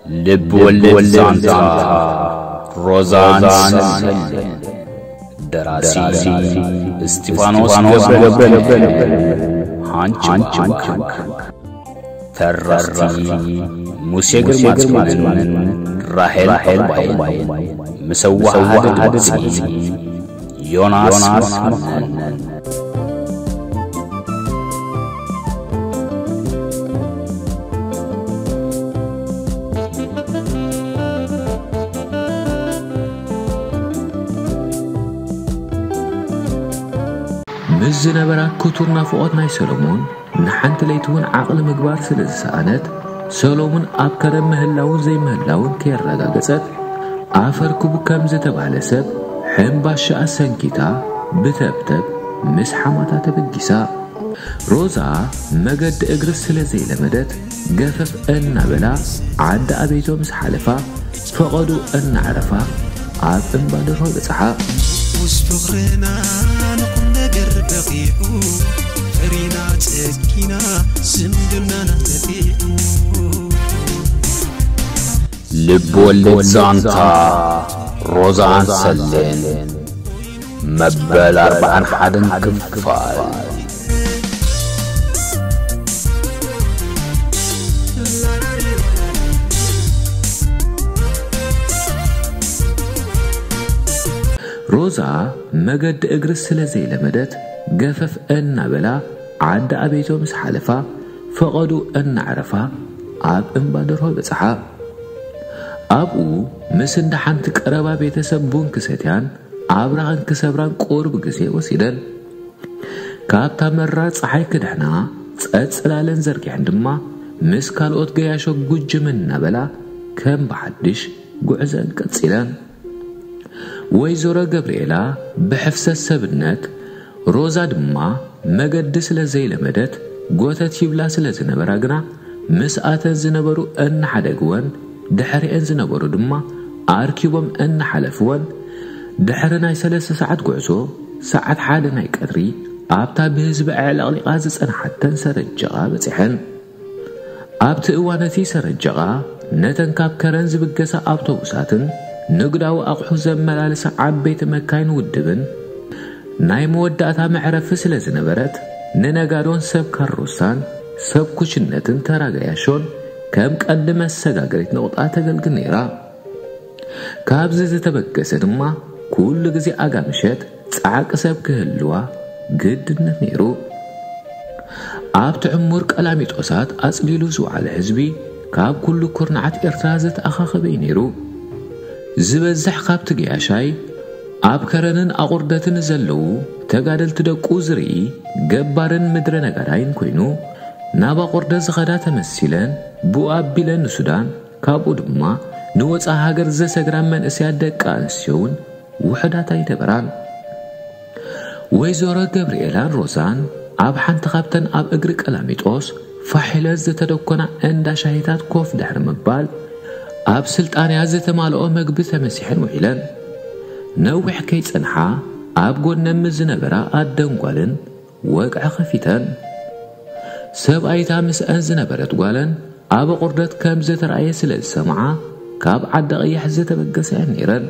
ልብ ወለድ ዛንታ ሮዛን ሰሌን። ደራሲ እስጢፋኖስ ገብረ፣ ሃንች። ተረኽቲ ሙሴ ግርማጽዮንን ራሄል ዕቑባይን። ምስ ኣወሃሃዲ ድምጺ ዮናስ መኮነን። ምስ ዝነበራ ክቱር ናፍቖት ናይ ሰሎሞን፣ ንሓንቲ ለይቲ እውን ዓቕሊ ምግባር ስለ ዝሰኣነት፣ ሰሎሙን ኣብ ከረን ምህላውን ዘይምህላውን ከየረጋገጸት፣ ኣፈር ክቡ ከም ዝተባህለ ሰብ ሕምባሻኣ ሰንኪታ ብተብተብ ምስ ሓማታ ተበጊሳ። ሮዛ መገዲ እግሪ ስለ ዘይለመደት፣ ገፈፍ እናበላ ዓዲ ኣበይቶ ምስ ሓለፋ፣ ፈቐዱ እናዕረፋ ኣብ እምባ ደርሆ በጽሓ። ንኡስ ፍቕርና ንኹን ነገር በቒዑ፣ ፈሪና ጸጊና ዝምድናና ተቢዑ። ልብ ወለድ ዛንታ ሮዛን ሰሌን መበል ኣርብዓን ሓደን ክፋል። ሮዛ መገዲ እግሪ ስለ ዘይለመደት፣ ገፈፍ እናበላ ዓዲ ኣበይቶ ምስ ሓለፋ፣ ፈቐዱ እናዕረፋ ኣብ እምባ ደርሆ በጽሓ። ኣብኡ ምስ እንዳ ሓንቲ ቀረባ ቤተሰብ ቡን ክሰትያን ኣብራኽን ክሰብራን ቁሩብ ግዜ ወሲደን። ካብታ መራር ጸሓይ ክድሕና ጸጽላለን ዘርጊሐን ድማ፣ ምስ ካልኦት ገያሾ ጉጅም እናበላ ከም ብሓድሽ ጉዕዘን ቀጺለን። ወይዘሮ ገብርኤላ ብሕፍሰት ሰብነት፣ ሮዛ ድማ መገዲ ስለ ዘይለመደት፣ ጎተት ይብላ ስለ ዝነበራ ግና፣ ምስኣተን ዝነበሩ እናሓደግወን፣ ድሕሪአን ዝነበሩ ድማ ኣርኪቦም እናሓለፍወን፣ ድሕሪ ናይ ሰለስተ ሰዓት ጉዕዞ፣ ሰዓት ሓደ ናይ ቀትሪ፣ ኣብታ ብህዝቢ ኣዕለቕሊቓ ዝጸንሓተን ሰረጀቓ በጺሐን። ኣብቲ እዋን እቲ ሰረጀቓ፣ ነተን ካብ ከረን ዝብገሳ ኣውቶቡሳትን ንግዳዊ ኣቑሑ ዘመላልሳ ዓበይቲ መካይን ውድብን ናይ መወዳእታ መዕረፊ ስለ ዝነበረት፣ ንነጋዶን ሰብ ካሮሳን ሰብ ኩሽነትን ተራ ገያሾን ከም ቀንዲ መሰጋገሪት ነቑጣ ተገልግል ነይራ። ካብዚ ዝተበገሰ ድማ፣ ኩሉ ግዜ ኣጋ ምሸት ጻዕቂ ሰብ ክህልዋ ግድነት ነይሩ። ኣብቲ ዕሙር ቀላሚጦሳት ኣጽሊሉ ዝወዓለ ህዝቢ፣ ካብ ኩሉ ኩርናዓት ኤርትራ ዝተኣኻኸበ እዩ ነይሩ። ዝበዝሕ ካብቲ ገያሻይ፣ ኣብ ከረንን ኣቑርደትን ዘለዉ ተጋደልቲ ደቁ ዝርኢ ገባርን ምድረ ነጋዳይን ኮይኑ፣ ናብ ኣቑርደት ዝኸዳ ተመሲለን፣ ብኡ ኣቢለን ንሱዳን፣ ካብኡ ድማ ንወጻኢ ሃገር ዘሰግራ መንእሰያት ደቂ ኣንስትዮ እውን ውሑዳት ኣይነበራን። ወይዘሮ ገብርኤላን ሮዛን ኣብ ሓንቲ ካብተን ኣብ እግሪ ቀላሚጦስ ፋሕ ኢለን ዝተደኮና እንዳ ሻሂታት ኮፍ ድሕሪ ምባል፣ ኣብ ስልጣንያ ዝተማልኦ መግቢ ተመሲሐን ውዒለን። ነዊሕ ከይጸንሓ፣ ኣብ ጎነን ምስ ዝነበራ ኣደን ጓልን ወግዒ ከፊተን። ሰብኣይታ ምስአን ዝነበረት ጓለን ኣብ ኣቑርደት ከም ዝተራእየ ስለ ዝሰምዓ፣ ካብ ዓዲ ቀይሕ ዝተበገሳ እየን ነይረን።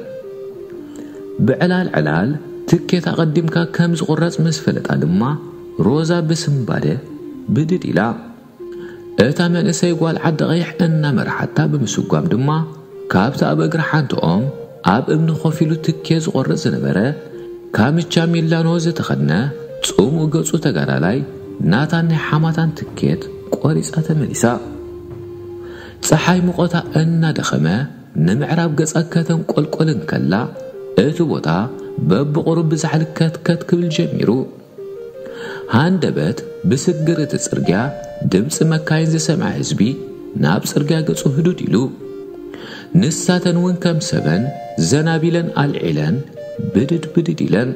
ብዕላል ዕላል ትኬት ኣቐዲምካ ከም ዝቑረጽ ምስ ፈለጣ ድማ፣ ሮዛ ብስንባደ ብድድ ኢላ። እታ መንእሰይ ጓል ዓዲ ቀይሕ እናመርሓታ ብምስጓም ድማ፣ ካብቲ ኣብ እግሪ ሓንቲ ኦም ኣብ እምኒ ኮፍ ኢሉ ትኬት ዝቖርጽ ዝነበረ፣ ካምቻ ሚላኖ ዝተኸድነ ጽሙእ ገጹ ተጋዳላይ፣ ናታን ናይ ሓማታን ትኬት ቆሪጻ ተመሊሳ። ጸሓይ ሙቐታ እናደኸመ ንምዕራብ ገጻ ከተንቆልቆል እንከላ፣ እቲ ቦታ በብቑሩብ ብዛሕሊ ከትከት ክብል ጀሚሩ። ሃንደበት ብስግር እቲ ጽርግያ ድምጺ መካይን ዝሰምዐ ህዝቢ ናብ ጽርግያ ገጹ ህዱድ ኢሉ። ንሳተን እውን ከም ሰበን ዘናቢለን ኣልዒለን ብድድ ብድድ ኢለን።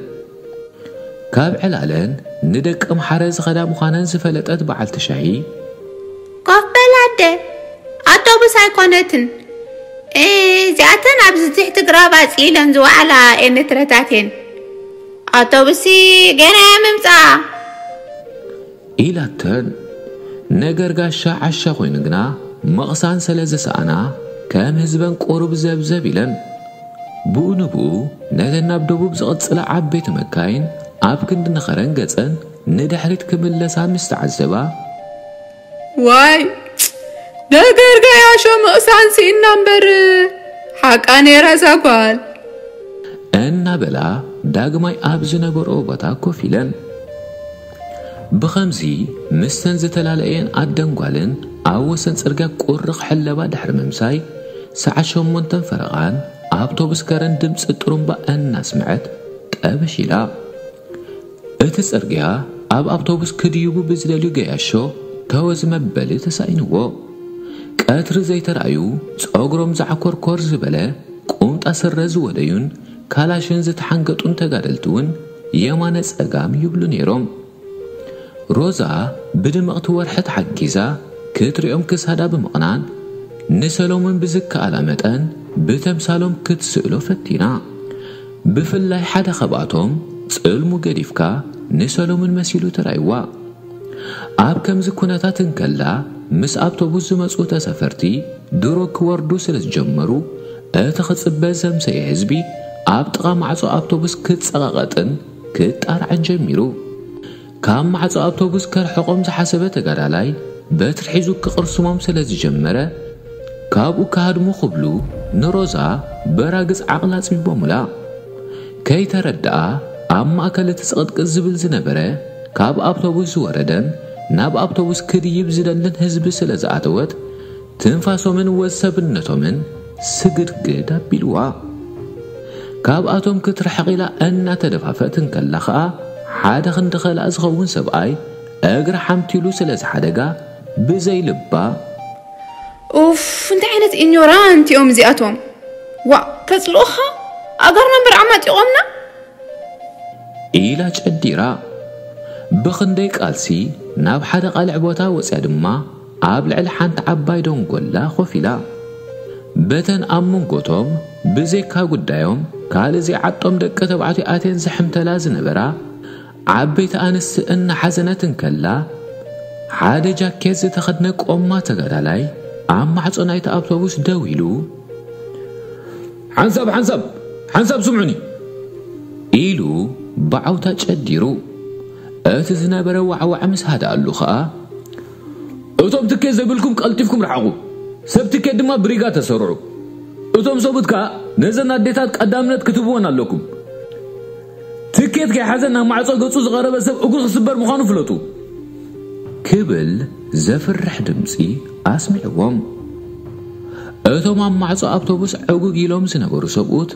ካብ ዕላለን ንደቂ ኣምሓረ ዝኸዳ ምዃነን ዝፈለጠት በዓልቲ ሻሂ፣ ኮፍ በል ኣደ፣ ኣውቶቡስ ኣይኮነትን። እዚኣተን ኣብዚ ትሕቲ ግራብ ኣጽሊለን ዝወዓላ ኤርትራታት እየን። ኣውቶቡስሲ ገና እያ ምምጻኣ። ኢላተን። ነገር ጋሻ ዓሻ ኮይኑ ግና ምቕሳን ስለ ዝሰኣና፣ ከም ህዝበን ቁሩብ ዘብዘብ ኢለን። ብኡ ንብኡ ነተን ናብ ደቡብ ዝቕጽላ ዓበይቲ መካይን ኣብ ክንዲ ንኸረን ገጸን ንድሕሪት ክምለሳ ምስ ተዓዘባ፣ "ዋይ፣ ነገር ገያሾ ምቕሳን ስኢና እምበር፣ ሓቃ ነይራ እዛ ጓል" እናበላ ዳግማይ ኣብ ዝነበርኦ ቦታ ኮፍ ኢለን። ብኸምዚ ምስተን ዝተፈላለየን ኣደን ጓልን ኣብ ወሰን ጽርግያ ቁሪ ክሕለባ ድሕሪ ምምሳይ፣ ሰዓት ሸሞንተን ፈረቓን ኣውቶቡስ ከረን ድምጺ ጥሩምባ እናስምዐት ጠበሽ ኢላ። እቲ ጽርግያ ኣብ ኣውቶቡስ ክድይቡ ብዝደልዩ ገያሾ ተወዝ መበሊ ተሳኢንዎ። ቀትሪ ዘይተራእዩ ጸጉሮም ዛዕኮርኮር ዝበለ ቁምጣ ስረ ዝወደዩን ካላሽን ዝተሓንገጡን ተጋደልቲ እውን የማነ ጸጋም ይብሉ ነይሮም። ሮዛ ብድምቕቲ ወርሒ ተሓጊዛ ክትሪኦም ክሳዳ ብምቕናን ንሰሎሙን ብዝከኣላ መጠን ብተምሳሎም ክትስእሎ ፈቲና። ብፍላይ ሓደ ካብኣቶም ጽልሙ ገዲፍካ ንሰሎሙን መሲሉ ተራይዋ። ኣብ ከምዚ ኩነታት እንከላ ምስ ኣውቶቡስ ዝመጹ ተሳፈርቲ ድሮ ክወርዱ ስለ ዝጀመሩ እቲ ክጽበ ዘምሰየ ህዝቢ ኣብ ጥቓ ማዕጾ ኣውቶቡስ ክጸቓቐጥን ክጣርዓን ጀሚሩ። ካብ ማዕጾ ኣውቶቡስ ከርሕቖም ዝሓሰበ ተጋዳላይ በትሪ ሒዙ ክቕርስሞም ስለ ዝጀመረ ካብኡ ክሃድሙ ክብሉ ንሮዛ በራግጽ ዓቕላ ኣጽቢቦሙላ። ከይተረድኣ ኣብ ማእከል እቲ ጽቕጥቅጥ ዝብል ዝነበረ ካብ ኣውቶቡስ ዝወረደን ናብ ኣውቶቡስ ክድይብ ዝደልን ህዝቢ ስለ ዝኣተወት ትንፋሶምን ወሰብነቶምን ስግድግድ ኣቢልዋ። ካብኣቶም ክትርሕቕ ኢላ እናተደፋፈት እንከላ ኸኣ ሓደ ክንዲ ከላእ ዝኸውን ሰብኣይ እግሪ ሓምቲሉ ስለ ዝሓደጋ ብዘይ ልባ፣ "ኡፍ፣ እንታይ ዓይነት ኢኞራንት እዮም እዚኣቶም? ዋእ፣ ከጽልኡኻ ኣጋርና እምበር ኣማጢቖምና?" ኢላ ጨዲራ። ብኽንደይ ቃልሲ ናብ ሓደ ቃልዕ ቦታ ወጽያ ድማ ኣብ ልዕሊ ሓንቲ ዓባይ ደንጎላ ኮፍ ኢላ። በተን ኣብ መንጎቶም ብዘይካ ጉዳዮም ካልእ ዘይዓጦም ደቂ ተባዕትዮ ኣትየን ዝሕምተላ ዝነበራ ዓበይቲ ኣንስቲ እናሓዘነት እንከላ፣ ሓደ ጃኬት ዝተኸድነ ቆማ ተጋዳላይ ኣብ ማዕጾ ናይቲ ኣውቶቡስ ደው ኢሉ፣ "ሓንሳብ፣ ሓንሳብ፣ ሓንሳብ ስምዑኒ!" ኢሉ ብዓውታ ጨዲሩ። እቲ ዝነበረ ዋዕዋዕ ምስ ሃድኣሉ ኸኣ፣ "እቶም ትኬት ዘይብልኩም ቀልጢፍኩም ርሓቑ፣ ሰብ ትኬት ድማ ብሪጋ ተሰርዑ። እቶም ሰብኡት ከኣ ነዘን ኣዴታት ቀዳምነት ክትህብወን ኣለኩም። ትኬት ከይሓዘ ናብ ማዕጾ ገጹ ዝቐረበ ሰብ እግሩ ክስበር ምዃኑ ፍለጡ!" ክብል ዘፍርሕ ድምጺ ኣስሚዕዎም። እቶም ኣብ ማዕጾ ኣውቶቡስ ዕጉግ ኢሎም ዝነበሩ ሰብኡት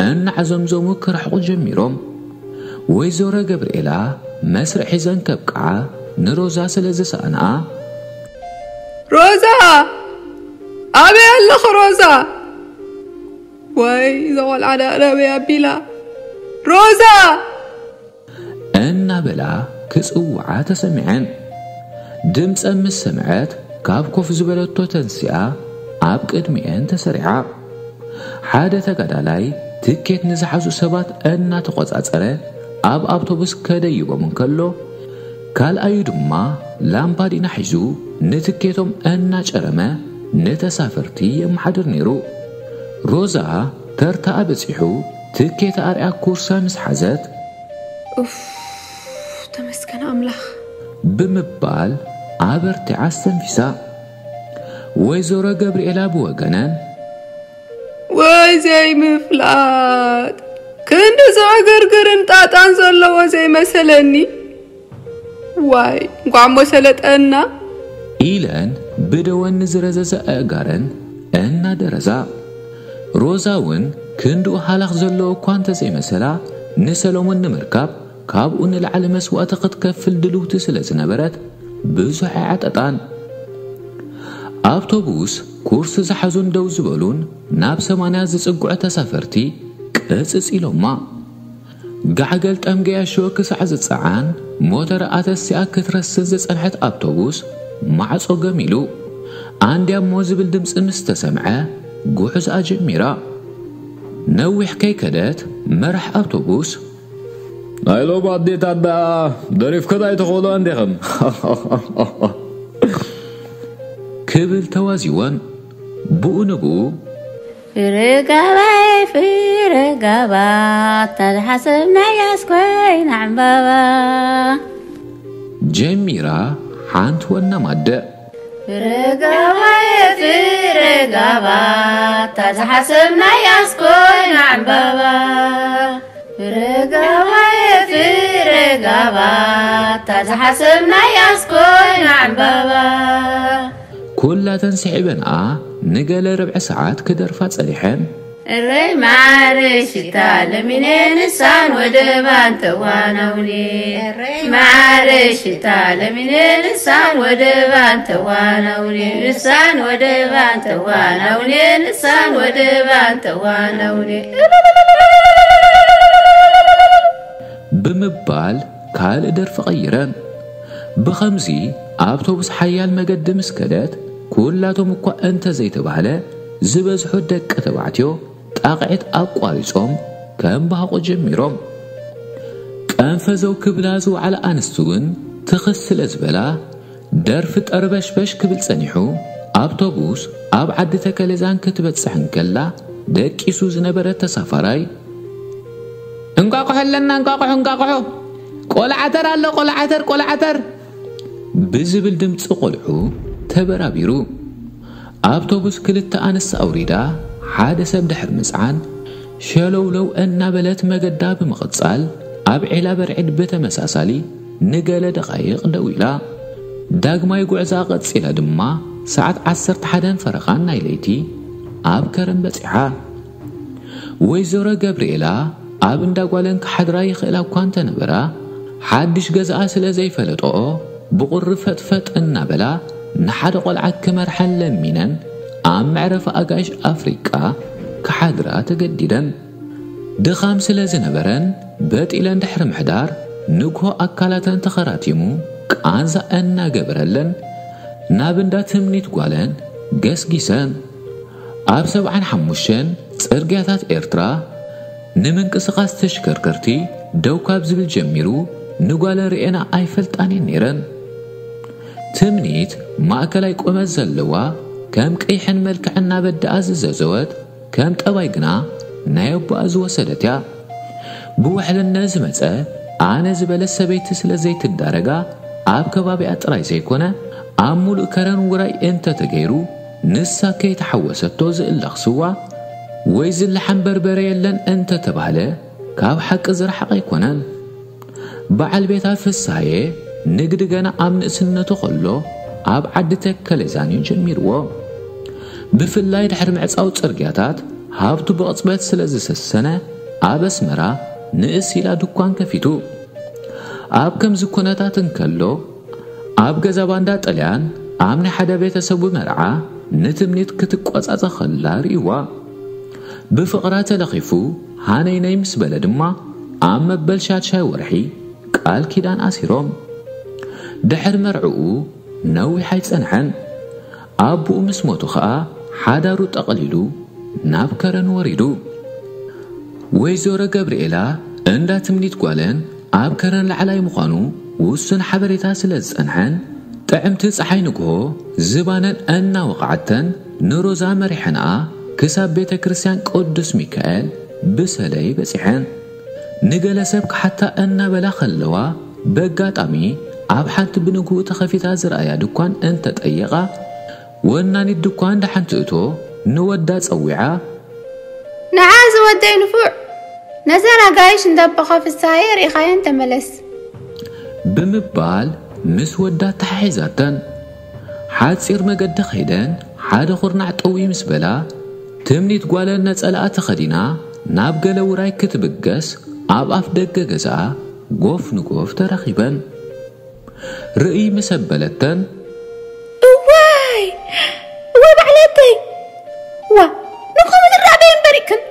እናዓዘምዘሙ ክርሕቑ ጀሚሮም። ወይዘሮ ገብርኤላ መስርዕ ሒዘን ከብቅዓ ንሮዛ ስለ ዝሰኣንኣ፣ "ሮዛ! ኣበይ ኣለኺ ሮዛ? ዋይ፣ እዛ ቆልዓ ደኣ ናበይ ኣቢላ? ሮዛ!" እናበላ ክጽውዓ ተሰሚዐን። ድምጸን ምስ ሰምዐት ካብ ኮፍ ዝበለቶ ተንሲኣ ኣብ ቅድሚኤን ተሰሪዓ። ሓደ ተጋዳላይ ትኬት ንዝሓዙ ሰባት እናተቖጻጸረ ኣብ ኣውቶቡስ ከደይቦም እንከሎ፣ ካልኣዩ ድማ ላምባዲና ሒዙ ንትኬቶም እናጨረመ ንተሳፈርቲ የመሓድር ነይሩ። ሮዛ ተርታኣ በጺሑ ትኬት ኣርያ ኩርሳ ምስ ሓዘት፣ "ኡፍ፣ ተመስገን ኣምላኽ!" ብምባል ኣበርቲዓ ኣስተንፊሳ። ወይዘሮ ገብርኤላ ብወገነን፣ "ወይ ዘይምፍላጥ! ክንዲ ዝዕግርግርን ጣጣን ዘለዎ ዘይመሰለኒ። ዋይ፣ እንኳዕ እሞ ሰለጠና!" ኢለን ብደወን ንዝረዘዘ ኣእጋረን እናደረዛ። ሮዛ እውን ክንድኡ ሃላኽ ዘለዎ እኳ እንተዘይመሰላ፣ ንሰሎሞን ንምርካብ ካብኡ ንላዕሊ መስዋእቲ ክትከፍል ድልውቲ ስለ ዝነበረት፣ ብዙሕ ኣይዓጠጣን። ኣውቶቡስ ኩርሲ ዝሓዙን ደው ዝበሉን ናብ ሰማንያ ዝጽግዑ ተሳፈርቲ ቅጽጽ ኢሎማ። ጋዕገልጠም ገያሾ ክሳዕ ዝጸዓን፣ ሞተር ኣተሲኣ ክትረስን ዝጸንሐት ኣውቶቡስ ማዕጾ ገሚሉ። "ኣንድያ እሞ" ዝብል ድምጺ ምስ ተሰምዐ፣ ጉዕዞኣ ጀሚራ። ነዊሕ ከይከደት፣ መራሕ ኣውቶቡስ፣ "ናይ ሎሚ ኣዴታት ደኣ ደሪፍከን ኣይተኽእሎን ዲኽን?" ክብል ተዋዚወን። ብኡ ንብኡ ፍረ ጋባይ ፍረ ጋባ፣ እታ ዝሓሰብናያስ ኮይና ዕምባባ። ጀሚራ ሓንቲ ወና ማደእ። ፍረ ጋባይ ፍረ ጋባ፣ እታ ዝሓሰብናያስ ኮይና ዕምባባ። ፍረ ጋባይ ፍረ ጋባ፣ እታ ዝሓሰብናያስ ኮይና ዕምባባ። ኩላተን ስዒበንኣ ንገለ ርብዒ ሰዓት ክደርፋ ጸኒሐን። እረይ ማዕረ ሽታ ለሚነ ንሳን ወደባን ተዋናውኔ። እረይ ማዕረ ሽታ ለሚነ ንሳን ወደባን ተዋናውኔ። ንሳን ወደባን ተዋናውኔ። ንሳን ወደባን ተዋናውኔ። ብምባል ካልእ ደርፊ ቀይረን። ብኸምዚ ኣውቶቡስ ሓያል መገዲ ምስ ከደት፣ ኩላቶም እኳ እንተ ዘይተባህለ፣ ዝበዝሑ ደቂ ተባዕትዮ ጣቕዒት ኣቋሪጾም ከንባህቑ ጀሚሮም። ቀንፈዘው ክብላ ዝወዓላ ኣንስቲ እውን ትኽስ ስለ ዝበላ፣ ደርፊ ጠርበሽበሽ ክብል ጸኒሑ። ኣውቶቡስ ኣብ ዓዲ ተከለዛን ክትበጽሕ እንከላ፣ ደቂሱ ዝነበረ ተሳፋራይ፣ "እንቋቑሖ ኣለና፣ እንቋቑሖ፣ እንቋቑሖ! ቆልዓተር ኣሎ፣ ቆልዓተር፣ ቆልዓተር!" ብዝብል ድምፂ ቆልዑ ተበራቢሩ። ኣውቶቡስ ክልተ ኣንስቲ ኣውሪዳ፣ ሓደ ሰብ ድሕሪ ምጽዓን፣ ሸለውለው እናበለት መገዳ ብምቕጻል፣ ኣብ ዒላ በርዒድ ብተመሳሳሊ ንገለ ደቓይቕ ደው ኢላ። ዳግማይ ጉዕዛ ቀጺላ ድማ፣ ሰዓት ዓሰርተ ሓደን ፈረቓን ናይ ለይቲ ኣብ ከረን በጺሓ። ወይዘሮ ገብርኤላ ኣብ እንዳ ጓለን ክሓድራ ይኽእላ እኳ እንተነበራ፣ ሓድሽ ገዛኣ ስለ ዘይፈለጠኦ፣ ብቑሪ ፈጥፈጥ እናበላ ንሓደ ቆልዓ ክመርሐን ለሚነን ኣብ መዕረፊ ኣጋይሽ ኣፍሪቃ ክሓድራ ተገዲደን። ድኻም ስለ ዝነበረን፣ በጥ ኢለን ድሕሪ ምሕዳር፣ ንግሆ ኣካላተን ተኸራቲሙ፣ ቃንዛ እናገበረለን፣ ናብ እንዳ ትምኒት ጓለን ገስጊሰን። ኣብ ሰብዓን ሓሙሽተን ጽርግያታት ኤርትራ፣ ንምንቅስቓስ ተሽከርከርቲ ደው ካብ ዝብል ጀሚሩ፣ ንጓለን ርእየን ኣይፈልጣን እየን ነይረን። ትምኒት ማእከላይ ቁመት ዘለዋ፣ ከም ቀይሕን መልክዕን እናበደኣ ዝዘዘወት፣ ከም ጠባይ ግና ናይ ኣቦኣ ዝወሰደት እያ። ብውሕልነት ዝመጸ ኣነ ዝበለት ሰበይቲ ስለ ዘይትዳረጋ፣ ኣብ ከባቢኣ ጥራይ ዘይኮነ፣ ኣብ ሙሉእ ከረን ውራይ እንተተገይሩ፣ ንሳ ከይተሓወሰቶ ዝእለኽ ስዋ ወይ ዝለሓም በርበረ የለን እንተተባህለ፣ ካብ ሓቂ ዝረሓቐ ኣይኮነን። በዓል ቤታ ፍስሃየ ንግዲ ገና ኣብ ንእስነቱ ከሎ ኣብ ዓዲ ተከለ ዛን እዩ ጀሚርዎ። ብፍላይ ድሕሪ ምዕጻው ጽርግያታት ሃብቱ ብቕጽበት ስለ ዝሰሰነ፣ ኣብ ኣስመራ ንእስ ኢላ ድኳን ከፊቱ። ኣብ ከምዚ ኩነታት እንከሎ፣ ኣብ ገዛ ባንዳ ጥልያን ኣብ ናይ ሓደ ቤተሰቡ መርዓ ንትምኒት ክትቆጻጸ ከላ ርእይዋ። ብፍቕራ ተለኺፉ ሃነይነይ ምስ በለ ድማ፣ ኣብ መበል ሻድሻይ ወርሒ ቃል ኪዳን ኣሲሮም። ድሕሪ መርዕኡ ነዊሕ ኣይጸንሐን። ኣቦኡ ምስ ሞቱ ኸኣ ሓዳሩ ጠቕሊሉ ናብ ከረን ወሪዱ። ወይዘሮ ገብርኤላ እንዳ ትምኒት ጓለን ኣብ ከረን ላዕላይ ምዃኑ ውሱን ሓበሬታ ስለ ዝጸንሐን፣ ጥዕምቲ ጸሓይ ንግሆ ዝባነን እናወቕዓተን፣ ንሮዛ መሪሐንኣ ክሳብ ቤተ ክርስቲያን ቅዱስ ሚካኤል ብሰለይ በጺሐን። ንገለ ሰብ ክሓታ እናበላ ከለዋ፣ በጋጣሚ ኣብ ሓንቲ ብንግሁ ተኸፊታ ዝረኣያ ድኳን እንተጠየቓ፣ ወናኒት ድኳን ደሓን ትእቶ ንወዳ ጸዊዓ፣ "ንዓ ዝወደይ ንፉዕ፣ ነዘን ኣጋይሽ እንዳቦኻ ፍስሃየ ርኢኻየን ተመለስ" ብምባል ምስ ወዳ ተሓሒዛተን። ሓጺር መገዲ ከይደን ሓደ ኩርናዕ ጥውይ ምስ በላ፣ ትምኒት ጓለን ነጸላኣ ተኸዲና ናብ ገለ ውራይ ክትብገስ ኣብ ኣፍ ደገ ገዛኣ ጎፍ ንጎፍ ተራኺበን። ርእይ ምስ ኣበለተን፣ "እዋይ፣ እዋይ ባዕለተይ፣ ዋ፣ ንከምኡ ዝረኣበይ እምበሪክን"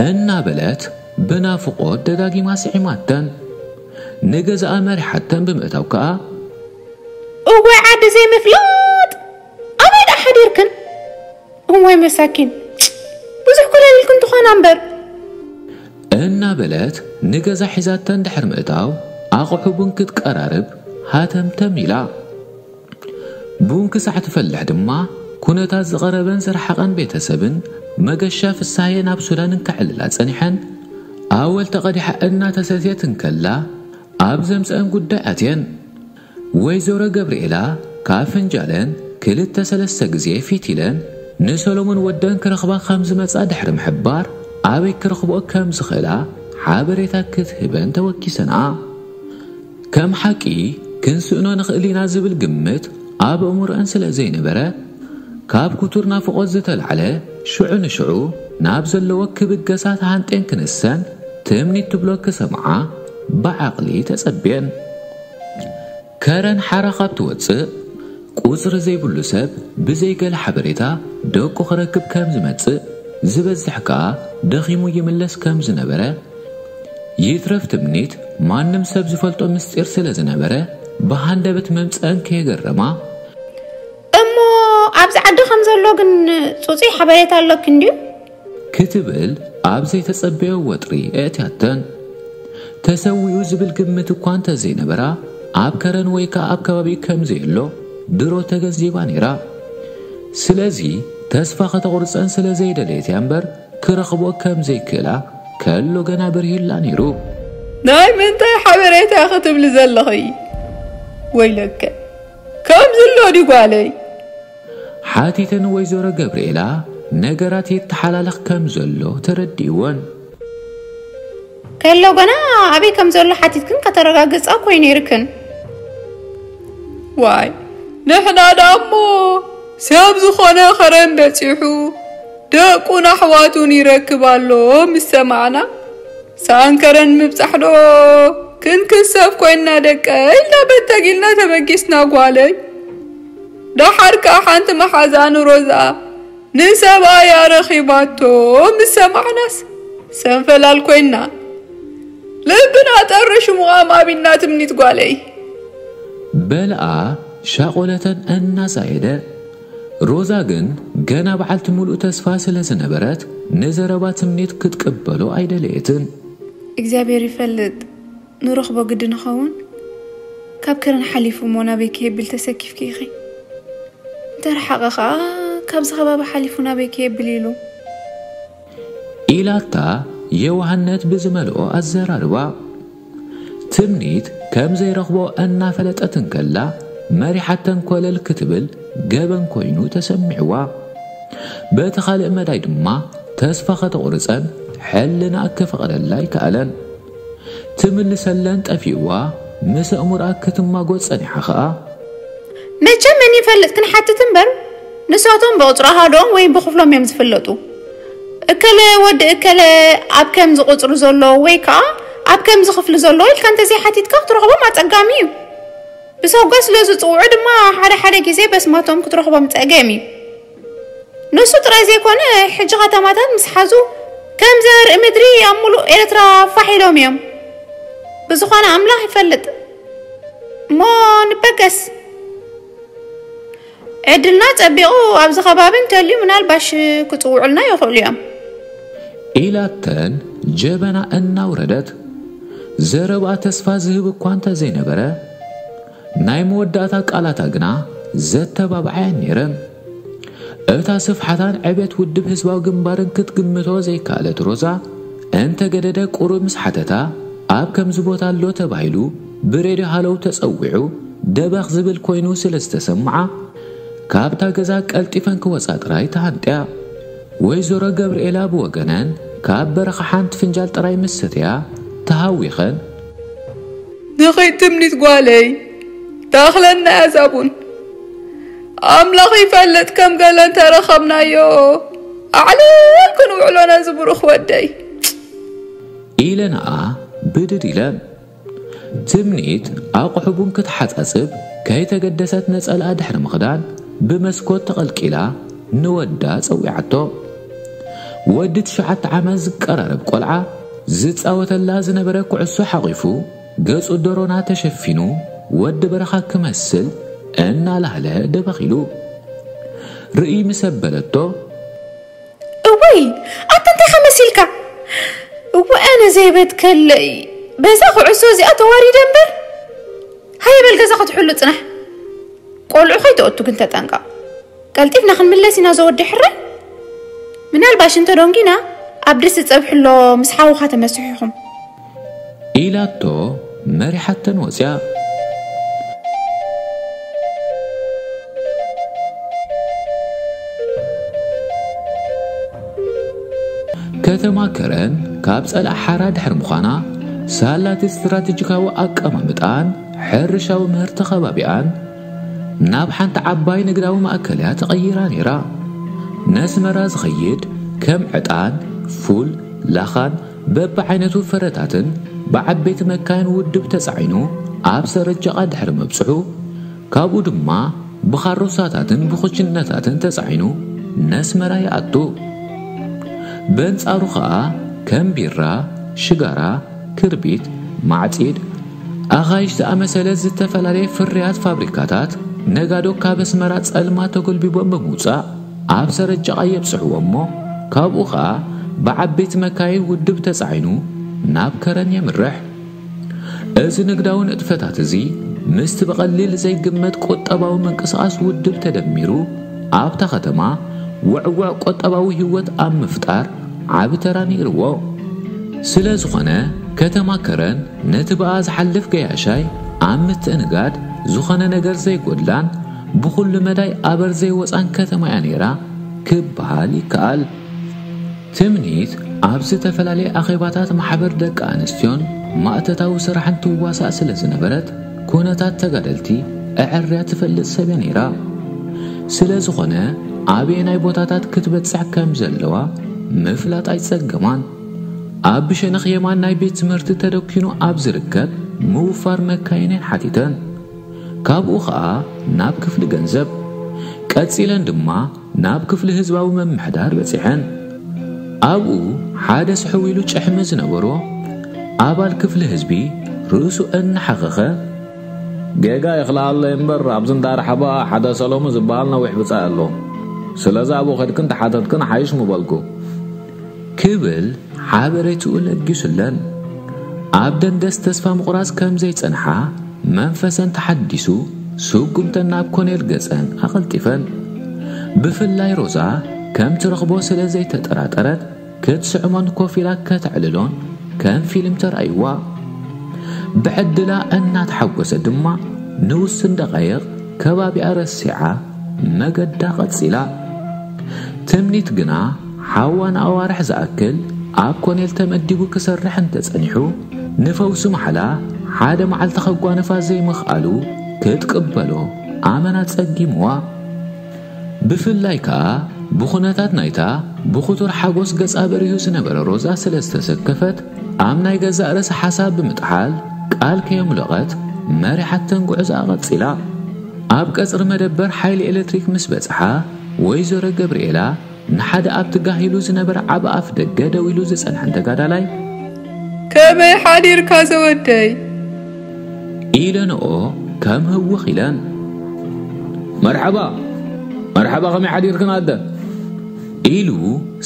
እናበለት ብናፍቖት ደጋጊማ ስዒማተን። ንገዛኣ መሪሓተን ብምእታው ከኣ፣ "እዋይ ዓዲ ዘይምፍላጥ፣ ኣበይ ደኣ ሓዲርክን? እዋይ መሳኪን፣ ብዙሕ ኮለል ኢልክን ትኾና እምበር" እናበለት ንገዛ ሒዛተን ድሕሪ ምእታው፣ ኣቑሑ ቡን ክትቀራርብ ሃተምተም ኢላ። ቡን ክሳዕ ትፈልሕ ድማ፣ ኩነታት ዝቐረበን ዝረሓቐን ቤተሰብን መገሻ ፍሳሄ ናብ ሱዳን እንከዕልላ ጸኒሐን፣ ኣወል ተቐዲሓ እናተሰትየት እንከላ ኣብ ዘምጽአን ጉዳያት እየን። ወይዘሮ ገብርኤላ ካብ ፍንጃለን ክልተ ሰለስተ ግዜ ፊት ኢለን፣ ንሰሎሞን ወደን ክረኽባ ከም ዝመጻ ድሕሪ ምሕባር፣ ኣበይ ክረኽብኦ ከም ዝኽእላ ሓበሬታ ክትህበን ተወኪሰንኣ። ከም ሓቂ ክንስእኖ ንኽእል ኢና ዝብል ግምት ኣብ ኣእምሮአን ስለ ዘይነበረ፣ ካብ ክቱር ናፍቖት ዝተላዕለ ሽዑ ንሽዑ ናብ ዘለዎ ክብገሳ ተሃንጤን ክንሰን ትምኒት ትብሎ ክሰምዓ ብዓቕሊ ተጸብየን። ከረን ሓራ ካብ ትወጽእ፣ ቁጽሪ ዘይብሉ ሰብ ብዘይ ገለ ሓበሬታ ደቁ ክረክብ ከም ዝመጽእ፣ ዝበዝሕ ከኣ ደኺሙ ይምለስ ከም ዝነበረ፣ ይትረፍ ትምኒት ማንም ሰብ ዝፈልጦ ምስጢር ስለ ዝነበረ፣ ብሃንደበት መምጽአን ከየገረማ፣ "እሞ ኣብዚ ዓዲ ከም ዘሎ ግን ጽጹይ ሓበሬታ ኣለኪ እንድዩ?" ክትብል ኣብ ዘይተጸበዮ ወጥሪ ኣእትያተን። ተሰዊኡ ዝብል ግምት እኳ እንተዘይነበራ፣ ኣብ ከረን ወይ ከኣ ኣብ ከባቢኡ ከም ዘየሎ ድሮ ተገንዚባ ነይራ። ስለዚ ተስፋ ከተቑርጸን ስለ ዘይደለየት እያ እምበር፣ ክረኽቦ ከም ዘይክእላ ከሎ ገና በሪሁላ ነይሩ። "ናይ ምንታይ ሓበሬታ ክትብሊ ዘለኺ? ወይለከ፣ ከም ዝሎ ድዩ ጓለይ?" ሓቲተን ወይዘሮ ገብርኤላ ነገራት ይተሓላለኽ ከም ዘሎ ተረዲእወን። "ከሎ ገና ኣበይ ከም ዘሎ ሓቲትክን ከተረጋግጻ እኮ እዩ ነይርክን?" "ዋይ፣ ንሕና ደኣ እሞ ሰብ ዝኾነ ከረን በጺሑ ደቁን ኣሕዋቱን ይረክብ ኣሎ ምስ ሰማዕና፣ ሰኣን ከረን ምብጻሕ ዶ ክንክሰብ ኮይንና ደቀ?" ኢልና በተጊልና ተበጊስና ጓለይ። ደሓር ከኣ ሓንቲ መሓዛ ንሮዛ ንሰብኣያ ረኺባቶ ምስ ሰማዕናስ ሰንፈላል ኮይንና። ልብና ጠርሹ ምዃም ኣቢና ትምኒት ጓለይ። በልኣ ሻቆለተን እናዛየደ። ሮዛ ግን ገና በዓልቲ ሙሉእ ተስፋ ስለ ዝነበረት፣ ንዘረባ ትምኒት ክትቅበሎ ኣይደለየትን። "እግዚኣብሔር ይፈልጥ፣ ንረኽቦ ግዲ ንኸውን። ካብ ከረን ሓሊፉ እሞ ናበይ ከየብል ተሰኪፍኪ ኢኺ? እንተረሓቐ ኸኣ ካብዚ ከባቢ ሓሊፉ ናበይ ከየብል ኢሉ?" ኢላታ የዋህነት ብዝመልኦ ኣዘራርባ። ትምኒት ከም ዘይረኽቦ እናፈለጠት እንከላ፣ መሪሓተን ኮለል ክትብል ገበን ኮይኑ ተሰሚዕዋ። በቲ ካልእ መዳይ ድማ ተስፋ ከተቑርጸን ሕልናኣ ክፈቕደላ ኣይከኣለን። ትምልሰለን ጠፊእዋ፣ ምስ ኣእምሮኣ ክትማጎት ጸኒሓ ኸኣ፣ "መቸም መን ይፈልጥ ክንሓትት እምበር፣ ንሳቶም ብቑጽሪ ኣሃዶም ወይ ብኽፍሎም እዮም ዝፍለጡ። እከለ ወዲ እከለ ኣብ ከምዚ ቁጽሪ ዘሎ ወይ ከኣ ኣብ ከምዚ ክፍሊ ዘሎ ኢልካ እንተዘይሓቲትካ ክትረኽቦም ኣጸጋሚ እዩ። ብሰጓ ስለ ዝጽውዑ ድማ ሓደ ሓደ ግዜ በስማቶም ክትረኽቦም ጸገም እዩ። ንሱ ጥራይ ዘይኮነ፣ ሕጂ ከተማታት ምስ ሓዙ ከም ዘርኢ ምድሪ ኣብ ሙሉእ ኤርትራ ፋሕ ኢሎም እዮም። ብዝኾነ ኣምላኽ ይፈልጥ። እሞ ንበገስ። ዕድልና ጸቢቑ ኣብዚ ከባቢ እንተልዩ ምናልባሽ ክጽውዑልና ይኽእሉ እዮም።" ኢላተን ጀበና እናውረደት። ዘረብኣ ተስፋ ዝህብ እኳ እንተ ዘይነበረ፣ ናይ መወዳእታ ቃላታ ግና ዘተባብዓ እየን ነይረን። እታ ስፍሓታን ዕቤት ውድብ ህዝባዊ ግንባርን ክትግምቶ ዘይከኣለት ሮዛ፣ እንተገደደ ቁሩብ ምስ ሓተታ፣ ኣብ ከምዚ ቦታ ኣሎ ተባሂሉ ብሬድዮ ሃለው ተጸዊዑ ደበኽ ዝብል ኮይኑ ስለ ዝተሰምዓ፣ ካብታ ገዛ ቀልጢፈን ክወጻ ጥራይ ተሃንጥያ። ወይዘሮ ገብርኤላ ብወገነን፣ ካብ በረኻ ሓንቲ ፍንጃል ጥራይ ምስ ሰተያ፣ ተሃዊኸን፣ "ንኺድ ትምኒት ጓለይ፣ ታኽለና እያ እዛ ቡን። ኣምላኽ ይፈልጥ ከም ገለ እንተረኸብናዮ፣ ኣዕልል ክንውዕሎ ነዚ ብሩኽ ወደይ።" ኢለንኣ ብድድ ኢለን። ትምኒት ኣቑሑ ቡን ክትሓጻጽብ ከይተገደሰት ነጸላኣ ድሕሪ ምኽዳን ብመስኮት ተቐልቂላ ንወዳ ጸዊዓቶ። ወዲ ትሽዓተ ዓመት ዝቀራረብ ቆልዓ ዝጻወተላ ዝነበረ ኩዕሶ ሓቒፉ ገጹ ደሮና ተሸፊኑ ወዲ በረኻ ክመስል እናላህለ ደበኺሉ። ርእይ ምስ ኣበለቶ፣ "እወይ፣ ኣታ እንታይ ከመሲልካ? እወ፣ ኣነ ዘይበት ከለይ በዛ ኩዕሶ እዚኣ ተዋሪደ እምበር። ሃይ በል ገዛ ክትሕሉ ጽናሕ። ቆልዑ ከይትኦቱ ግን ተጠንቀቕ። ቀልጢፍና ክንምለስ ኢና ዘወዲ ሕራይ። ምናልባሽ እንተ ዶንጊና ኣብ ድስቲ ጸብሕሎ ምስ ሓውኻ ተመስሑ ኢኹም። ኢላቶ መሪሓተን ወፅያ። ከተማ ከረን ካብ ፀላእ ሓራ ድሕሪ ምዃና ሳላቲ ስትራቴጂካዊ ኣቀማምጣን ሕርሻዊ ምህርቲ ከባቢኣን ናብ ሓንቲ ዓባይ ንግዳዊ ማእከል እያ ተቐይራ ነይራ። ነስመራ ዝኸይድ ከም ዕጣን፣ ፉል፣ ላኻን በብዓይነቱ ፍረታትን ብዓበይቲ መካይን ውድብ ተጻዒኑ ኣብ ሰረጃቓ ድሕሪ ምብጽሑ፣ ካብኡ ድማ ብኻሮሳታትን ብኹችነታትን ተጻዒኑ ነስመራ ይኣቱ። በንጻሩ ኸኣ ከም ቢራ፣ ሽጋራ፣ ክርቢት፣ ማዕጺድ፣ ኣኻይሽ ዝኣመሰለ ዝተፈላለየ ፍርያት ፋብሪካታት ነጋዶ ካብ ኣስመራ ጸልማ ተጎልቢቦም ብምውጻእ ኣብ ሰረጃቓ የብጽሕዎ እሞ ካብኡ ኸኣ ብዓበይቲ መካይን ውድብ ተጻዒኑ ናብ ከረን የምርሕ። እዚ ንግዳዊ ንጥፈታት እዚ ምስቲ ብቐሊል ዘይግመት ቁጠባዊ ምንቅስቓስ ውድብ ተደሚሩ ኣብታ ከተማ ውዕውዕ ቁጠባዊ ህይወት ኣብ ምፍጣር ዓቢ ተራ ነይርዎ። ስለ ዝኾነ ከተማ ከረን ነቲ ብኣ ዝሓልፍ ገያሻይ ኣብ ምትእንጋድ ዝኾነ ነገር ዘይጎድላን ብኹሉ መዳይ ኣበር ዘይወፃን ከተማ እያ ነይራ ክበሃል ይከኣል። ትምኒት ኣብ ዝተፈላለየ ኣኼባታት ማሕበር ደቂ ኣንስትዮን ማእተታዊ ስራሕን ትዋሳእ ስለ ዝነበረት ኩነታት ተጋደልቲ ኣዐርያ ትፈልጥ ሰብ እያ ነይራ። ስለ ዝኾነ ኣበየናይ ቦታታት ክትበጽሕ ከም ዘለዋ ምፍላጥ ኣይጸገማን። ኣብ ብሸነኽ የማን ናይ ቤት ትምህርቲ ተደኪኑ ኣብ ዝርከብ ምውፋር መካይነን ሓቲተን። ካብኡ ኸኣ ናብ ክፍሊ ገንዘብ፣ ቀጺለን ድማ ናብ ክፍሊ ህዝባዊ ምምሕዳር በጺሐን። ኣብኡ ሓደ ስሕው ኢሉ ጭሕሚ ዝነበሮ ኣባል ክፍሊ ህዝቢ ርእሱ እናሓኸኸ፣ ጌጋ ይኽልኣለይ እምበር ኣብዚ እንዳ ርሓባ ሓደ ሰሎሙ ዝበሃል ነዊሕ ብጻይ ኣሎ። ስለዚ ኣብኡ ከድክን ተሓተትክን ሓይሽ ምበልኩ። ክብል ሓበሬትኡ ለጊሱለን። ኣብ ደንደስ ተስፋ ምቑራጽ ከም ዘይጸንሓ መንፈሰን ተሓዲሱ ስጉምተን ናብ ኮኔል ገጸን ኣቐልጢፈን። ብፍላይ ሮዛ ከም ትረኽቦ ስለ ዘይተጠራጠረት ክትስዕሞን ኮፍ ኢላ ከተዕልሎን ከም ፊልም ተራእይዋ። ብዕድላ እናተሓጎሰት ድማ ንውሱን ደቓይቕ ከባቢኣ ረሲዓ መገዳ ቀጺላ። ትምኒት ግና ሓዋ ንኣዋርሕ ዝኣክል ኣብ ኮኔል ተመዲቡ ክሰርሕ እንተጸኒሑ፣ ንፈውሲ ማሕላ ሓደ መዓልቲ ከጓንፋ ዘይምኽኣሉ ክትቅበሎ ኣመና ጸጊምዋ። ብፍላይ ከኣ ብኹነታት ናይታ ብኽቱር ሓጎስ ገጻ በሪሁ ዝነበረ ሮዛ ስለ ዝተሰከፈት፣ ኣብ ናይ ገዛእ ርእሳ ሓሳብ ብምጥሓል ቃል ከየምለቐት መሪሓተን ጉዕዞኣ ቀጺላ። ኣብ ቀጽሪ መደበር ሓይሊ ኤለክትሪክ ምስ በጽሓ፣ ወይዘሮ ገብርኤላ ንሓደ ኣብቲ ጋህ ኢሉ ዝነበረ ዓቢ ኣፍ ደገ ደው ኢሉ ዝጸንሐን ተጋዳላይ፣ ከመይ ሓዲርካ ዘወደይ? ኢለንኦ ከም ህውኽ ኢለን። መርሓባ፣ መርሓባ፣ ከመይ ሓዲርክን ኣደ? ኢሉ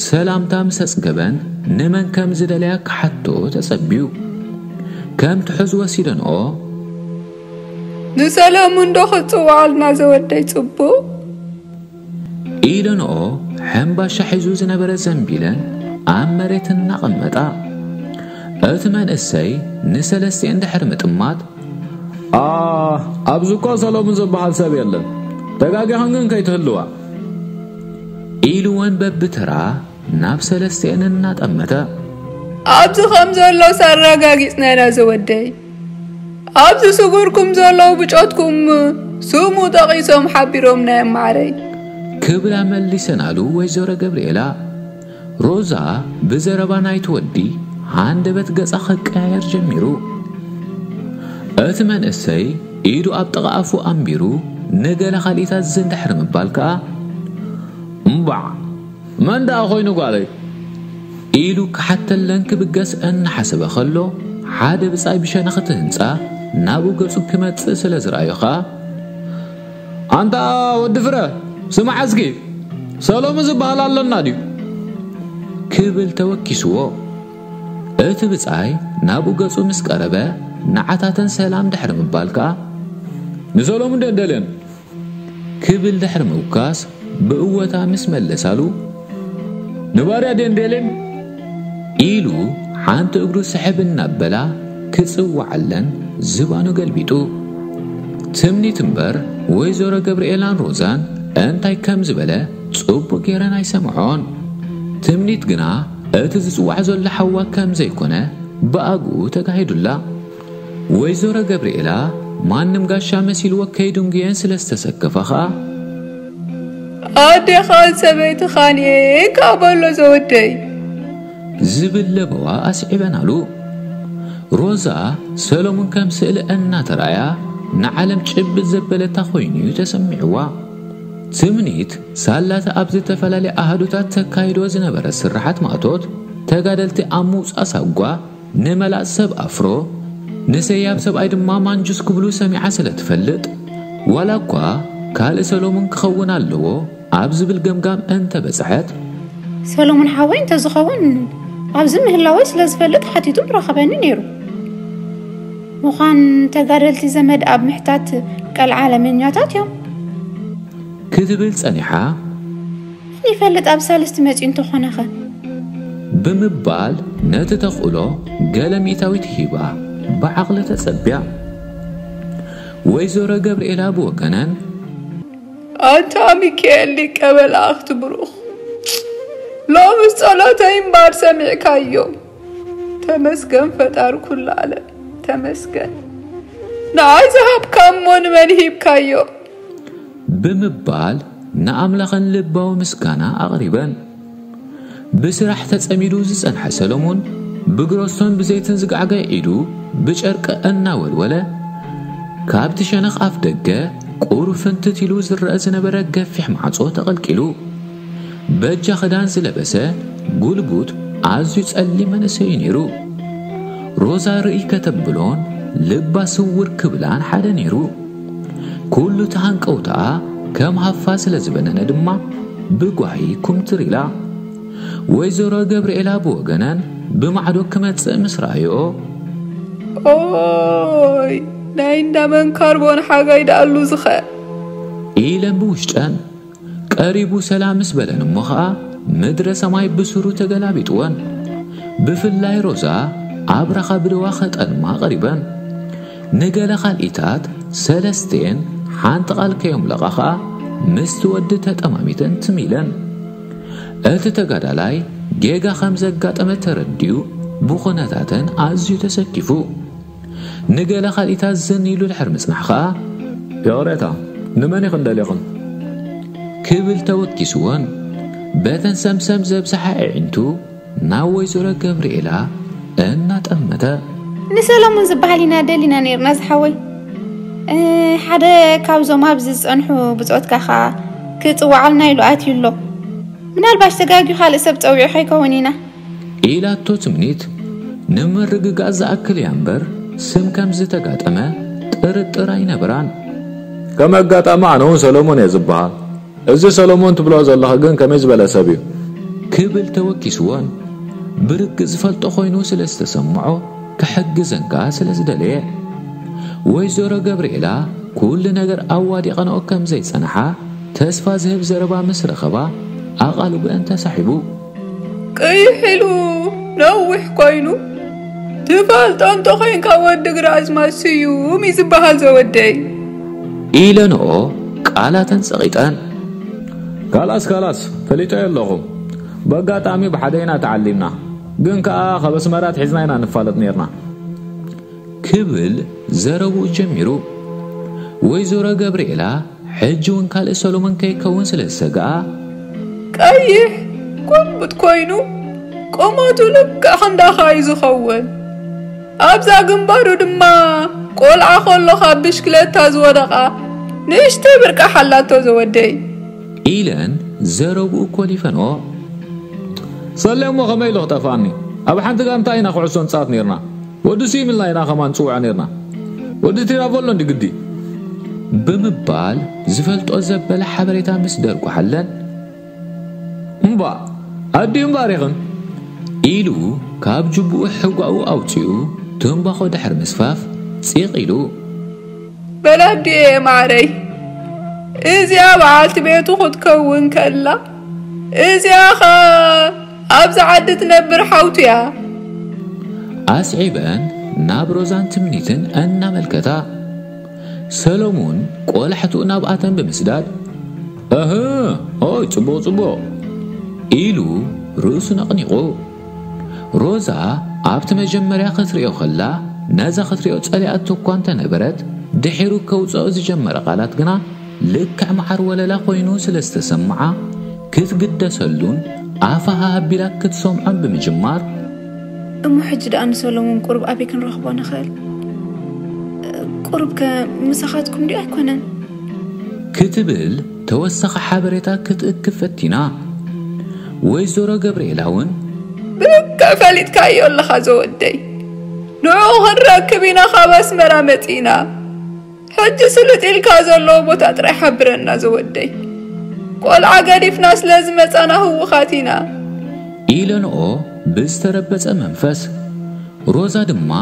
ሰላምታ ምስ ኣጽገበን ንመን ከም ዝደለያ ክሓቶ ተጸብዩ። ከም ትሑዝ ወሲደንኦ። ንሰለሙን ዶ ክትጽውዓልና ዘወደይ ጽቡቕ? ኢለንኦ ሕምባሻ ሒዙ ዝነበረ ዘንቢለን ኣብ መሬት እናቐመጣ። እቲ መንእሰይ ንሰለስቲኤን ድሕሪ ምጥማት፣ ኣ፣ ኣብዚ እኮ ሰሎሙን ዝበሃል ሰብ የለን። ተጋጊኽን ግን ከይትህልዋ። ኢሉወን በብተራ ናብ ሰለስቲኤን እናጠመተ። ኣብዚ ከም ዘሎስ ኣረጋጊጽና ኢና ዘወደይ። ኣብዚ ስጉርኩም ዘለዉ ብጾትኩም ስሙ ጠቒሶም ሓቢሮምና እዮም ማዕረይ። ክብላ መሊሰናሉ ወይዘሮ ገብርኤላ። ሮዛ ብዘረባ ናይቲ ወዲ ሃንደበት ገጻ ክቀያየር ጀሚሩ። እቲ መንእሰይ ኢዱ ኣብ ጥቓ ኣፉ ኣንቢሩ ንገለ ካልኢታት ዝንድሕሪ ምባል ከኣ፣ እምባዕ፣ መን ደኣ ኾይኑ ጓለይ? ኢሉ ክሓተለን ክብገስ እናሓሰበ ከሎ፣ ሓደ ብጻይ ብሸነኽ እቲ ህንጻ ናብኡ ገጹ ክመጽእ ስለ ዝረኣዮ ኸኣ፣ ኣንታ ወዲ ፍረ፣ ስማዕ እስኪ፣ ሰሎሚ ዝበሃል ኣሎና ድዩ? ክብል ተወኪስዎ። እቲ ብጻይ ናብኡ ገጹ ምስ ቀረበ፣ ንዓታተን ሰላም ድሕሪ ምባል ከኣ፣ ንሰሎሙን ደንደልን ክብል ድሕሪ ምውካስ ብእወታ ምስ መለሳሉ፣ ንባርያ ደንደልን ኢሉ ሓንቲ እግሩ ስሕብ እናበላ ክጽውዓለን ዝባኑ ገልቢጡ። ትምኒት እምበር ወይዘሮ ገብርኤላን ሮዛን እንታይ ከም ዝበለ ጽቡቕ ጌረን ኣይሰምዖን። ትምኒት ግና እቲ ዝጽዋዕ ዘሎ ሓዋ ከም ዘይኮነ ብኣግኡ ተጋሂዱላ። ወይዘሮ ገብርኤላ ማንም ጋሻ መሲልዎ ከይድንጉየን ስለ ዝተሰከፋ ኸኣ፣ ኣዴኻን ሰበይትኻን እየ ከኣ በሎ ዘወደይ። ዝብል ለበዋ ኣስዒበናሉ። ሮዛ ሰሎሙን ከም ስእሊ እናተራእያ ንዓለም ጭብጥ ዘበለታ ኮይኑ እዩ ተሰሚዕዋ። ትምኒት ሳላታ ኣብ ዝተፈላለየ ኣሃዱታት ተካይዶ ዝነበረ ስርሓት ማእቶት ተጋደልቲ ኣብ ምውጻእ ሳጓ ንመላእ ሰብ ኣፍሮ፣ ንሰያብ ሰብኣይ ድማ ማንጁስ ክብሉ ሰሚዓ ስለ ትፈልጥ፣ ዋላ እኳ ካልእ ሰሎሙን ክኸውን ኣለዎ ኣብ ዝብል ገምጋም እንተበጽሐት፣ ሰሎሙን ሓወይ እንተዝኸውን ኣብዚ ምህላወይ ስለ ዝፈልጥ ሓቲቱ ምረኸበኒ ነይሩ። ምዃን ተጋደልቲ ዘመድ ኣብ ምሕታት ቀልዓለመኛታት እዮም። ክትብል ጸኒሓ፣ መን ይፈልጥ ኣብ ሳልስቲ መጺኡ እንተኾነኸ? ብምባል ነቲ ተኽእሎ ገለ ሚእታዊት ሂባ ብዓቕሊ ተጸብያ። ወይዘሮ ገብርኤላ ብወገነን፣ ኣንታ ሚካኤል ሊቀ መላእኽቲ ብሩኽ፣ ሎምስ ጸሎተይ እምባር ሰሚዕካዮ። ተመስገን ፈጣሪ ኩሉ ዓለም፣ ተመስገን። ንዓይ ዝሃብካ እሞ ንመን ሂብካዮ? ብምባል ንኣምላኽን ልባዊ ምስጋና ኣቕሪበን። ብስራሕ ተጸሚዱ ዝጸንሐ ሰሎሙን ብግሮስቶን ብዘይትን ዝጋዕጋይ ኢዱ ብጨርቂ እናወልወለ፣ ካብቲ ሸነኽ ኣፍ ደገ ቁሩብ ፍንትት ኢሉ ዝረአ ዝነበረ ገፊሕ ማዕጾ ተቐልቂሉ። በጃ ክዳን ዝለበሰ ጉልቡት ኣዝዩ ጸሊም መንእሰይ እዩ ነይሩ። ሮዛ ርእይ ከተብሎን ልባ ስውር ክብላን ሓደ ነይሩ። ኩሉ እቲ ሃንቀውታኣ ከም ሃፋ ስለ ዝበነነ ድማ ብጓሂ ኩምትር ኢላ። ወይዘሮ ገብርኤላ ብወገነን ብማዕዶ ክመጽእ ምስ ረኣየኦ፣ ኦይ ናይ እንዳመን ካርቦን ሓጋይ ደኣሉ ዝኸ ኢለን ብውሽጠን። ቀሪቡ ሰላም ምስ በለን እሞ ኸኣ ምድረ ሰማይ ብስሩ ተገላቢጥወን። ብፍላይ ሮዛ ኣብራኻ ብደዋ ከጠልማ ቀሪበን። ንገለ ካልኢታት ሰለስቴን ሓንቲ ቃል ከዮም ለቓ ኸኣ ምስቲ ወዲ ተጠማሚተን ትም ኢለን። እቲ ተጋዳላይ ጌጋ ከም ዘጋጠመ ተረዲኡ ብኹነታተን ኣዝዩ ተሰኪፉ። ንገለ ካልኢታት ዝን ኢሉ ድሕሪ ምጽናሕ ኸኣ፣ ይቕሬታ፣ ንመን ኢኽን ደሊኽን? ክብል ተወኪስወን በተን ሰምሰም ዘብዝሓ ኣዒንቱ ናብ ወይዘሮ ገብርኤላ እናጠመተ። ንሰሎሙን ዝበሃል ኢና ደሊና ነይርና ዝሓወይ። እ፣ ሓደ ካብዞም ኣብዚ ዝጸንሑ ብጾትካ ኸኣ ክጽዋዓልና ኢሉ ኣትዩ ኣሎ። ምናልባሽ ተጋግዩ ካልእ ሰብ ጸዊዑ ከይከውን ኢና። ኢላቶ ትምኒት። ንምርግጋእ ዝኣክል እያ እምበር ስም ከም ዝተጋጠመ ጥርጥር ኣይነበራን። ከም ኣጋጣሚ ኣነ እውን ሰሎሞን እየ ዝበሃል። እዚ ሰሎሞን ትብሎ ዘለኺ ግን ከመይ ዝበለ ሰብ እዩ? ክብል ተወኪስዎን ብርግጽ ዝፈልጦ ኮይኑ ስለ ዝተሰምዖ ክሕግዘን ከኣ ስለ ዝደለየ። ወይዘሮ ገብርኤላ ኩሉ ነገር ኣዋዲቐንኦ ከም ዘይጸንሓ ተስፋ ዝህብ ዘረባ ምስ ረኸባ ኣቓልብአን ተሳሒቡ። ቅይሕ ኢሉ ነዊሕ ኮይኑ፣ ትፈልጦ እንተኾይንካ ወዲ ግራዝማች ስዩም እዩ ዝበሃል ዘወደይ። ኢለንኦ ቃላተን ጸቒጠን። ካላስ፣ ካላስ፣ ፈሊጠዮ ኣለኹ። በጋጣሚ ብሓደ ኢና ተዓሊምና፣ ግን ከኣ ካብ ኣስመራ ኣትሒዝና ኢና ንፋለጥ ኔርና። ክብል ዘረብኡ ጀሚሩ። ወይዘሮ ገብርኤላ ሕጂ እውን ካልእ ሰሎሞን ከይከውን ስለ ዝሰግኣ፣ ቀይሕ ቁንቡጥ ኮይኑ ቁመቱ ልክዕ ክንዳኻ እዩ ዝኸውን። ኣብዛ ግንባሩ ድማ ቆልዓ ከሎ ካብ ብሽክለታ ዝወደቓ ንእሽተይ ብርቃሕ ኣላቶ ዘወደይ። ኢለን ዘረብኡ ኮሊፈንኦ። ሰሌ እሞ ከመይ ኢሉ ክጠፍኣኒ? ኣብ ሓንቲ ጋንታ ኢና ኩዕሶ ንጻወት ኔርና። ወዲ ስዩም ኢልና ኢና ከማን ንጽውዖ ኔርና። ወዲ ቲራቮሎ እንዲ ግዲ። ብምባል ዝፈልጦ ዘበለ ሓበሬታ ምስ ደርጉሓለን። እምባ፣ ኣዲኡ እምበኣር ኢኽን? ኢሉ ካብ ጅቡኡ ሕጓኡ ኣውጺኡ ትምባኾ ድሕሪ ምስፋፍ ጺቕ ኢሉ። በል ኣዲኤ ማዕረይ፣ እዚኣ በዓልቲ ቤቱ ክትከውን ከላ፣ እዚኣ ኸ ኣብዚ ዓዲ ትነብር ሓውቱ እያ። ኣስዒበን ናብ ሮዛን ትምኒትን እናመልከታ፣ ሰሎሙን ቆላሕትኡ ናብኣተን ብምስዳድ፣ እህ፣ ኦይ፣ ጽቡቕ፣ ጽቡቕ፣ ኢሉ ርእሱ ነቕኒቑ። ሮዛ ኣብቲ መጀመርያ ክትርእዮ ከላ፣ ነዛ ክትርእዮ ጸሊኣቶ እኳ እንተነበረት፣ ድሒሩ ከውጽኦ ዝጀመረ ቃላት ግና ልክዕ መዓር ወለላ ኮይኑ ስለ ዝተሰምዓ፣ ክትግደሰሉን ኣፋ ሃሃ ኣቢላ ክትሰምዖን ብምጅማር፣ እሞ ሕጂ ደኣ ንሰሎሞን ቁሩብ ኣበይ ክንረኽቦ ንኽእል? ቁሩብ ከ ምሳኻትኩም ድዩ ኣይኮነን? ክትብል ተወሳኺ ሓበሬታ ክትእክብ ፈቲና። ወይዘሮ ገብርኤላ እውን፣ ብልክዕ ፈሊጥካዮ ኣለኻ ዘወደይ። ንዕኡ ክንረክብ ኢና ካብ ኣስመራ መጺእና። ሕጂ ስልጥ ኢልካ ዘለዎ ቦታ ጥራይ ሓብረና ዘወደይ። ቆልዓ ገዲፍና ስለ ዝመጻና ህውኻት ኢና። ኢለንኦ ብዝተረበጸ መንፈስ። ሮዛ ድማ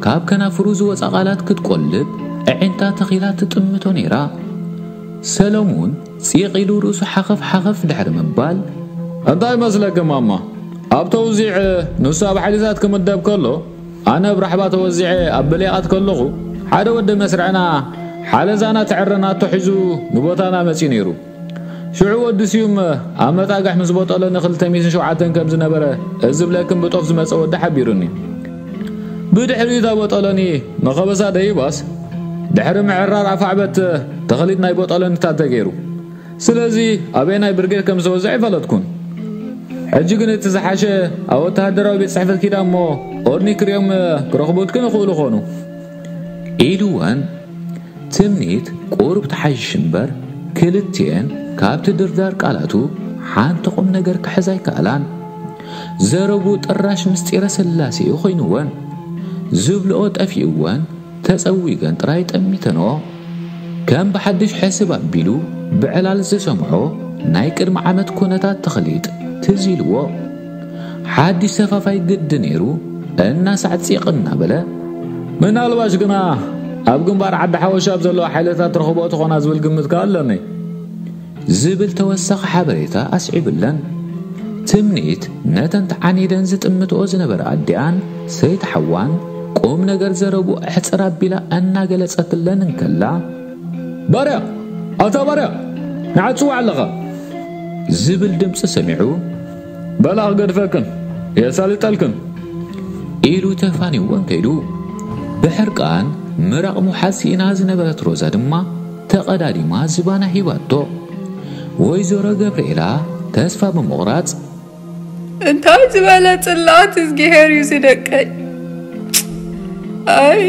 ካብ ከናፍሩ ዝወጻ ቃላት ክትቆልብ ኣዒንታ ተኺላ ትጥምቶ ነይራ። ሰሎሙን ጺቕ ኢሉ ርእሱ ሓኸፍ ሓኸፍ ድሕሪ ምባል፣ እንታይ መስለኪ ማማ? ኣብ ተውዚዕ ንሱ ኣብ ሓይልታት ክምደብ ከሎ፣ ኣነ ኣብ ራሕባ ተወዚዐ ኣብ ብሌቓት ከለኹ፣ ሓደ ወዲ መስርዕና ሓለዛና ትዕረናቶ ሒዙ ንቦታና መጺኡ ነይሩ። ሽዑ ወዲ ስዩም ኣብ መጣግሕ ምስ ቦጠሎኒ ክልተ ሚእትን ሸውዓተን ከም ዝነበረ፣ እዚ ዝብለክን ብጦፍ ዝመጸ ወዲ ሓቢሩኒ። ብድሕሪኡ እታ ቦጠሎኒ ንኸበሳ ደይባስ፣ ድሕሪ ምዕራር ኣፋዕበት ተኽሊት ናይ ቦጠሎኒታት ተገይሩ። ስለዚ ኣበየናይ ብርጌድ ከም ዝተወዝዐ ኣይፈለጥኩን። ሕጂ ግን እቲ ዝሓሸ ኣብ ወተሃደራዊ ቤት ጽሕፈት ኪዳ እሞ ኦርኒ ክሪኦም ክረኽቡትክን ይኽእሉ ኾኑ። ኢሉወን። ትምኒት ቁሩብ ተሓይሽ እምበር፣ ክልቲኤን ካብቲ ድርዳር ቃላቱ ሓንቲ ቁም ነገር ክሕዝ ኣይከኣላን። ዘረቡ ጥራሽ ምስጢረ ስላሴ ኮይኑወን። ዝብልኦ ጠፊኡወን፣ ተጸዊገን ጥራይ ጠሚተንኦ። ከም ብሓድሽ ሕስብ ኣቢሉ ብዕላል ዝሰምዖ ናይ ቅድሚ ዓመት ኩነታት ተኽሊጥ ትዝ ኢልዎ። ሓድሽ ሰፋፋይ ግዲ ነይሩ፣ እናሳዕ ጺቕ እናበለ፣ ምናልባሽ ግና ኣብ ግንባር ዓዲ ሓወሻ ኣብ ዘለዋ ሓይልታት ትረኽቦ ትኾና ዝብል ግምት ከኣ ኣለኒ። ዝብል ተወሳኺ ሓበሬታ ኣስዒብለን። ትምኒት ነተን ተዓኒደን ዝጥምትኦ ዝነበረ ኣዲኣን ሰይቲ ሓዋን ቁም ነገር ዘረቡ ኣሕጽር ኣቢላ እናገለጸትለን እንከላ፣ ባርያ! ኣታ ባርያ! ንዓ ትጽዋዕ ኣለኻ! ዝብል ድምጺ ሰሚዑ፣ በላ ክገድፈክን የሳልጠልክን! ኢሉ ተፋኒወን ከይዱ። ብሕርቃን ምራቕ ምውሓዝ ስኢና ዝነበረት ሮዛ ድማ ተቐዳዲማ ዝባና ሂባቶ። ወይዘሮ ገብርኤላ ተስፋ ብምቑራጽ፣ እንታይ ዝበለ ጽላኣት እዝግሄር እዩ ዝደቀይ! ኣይ!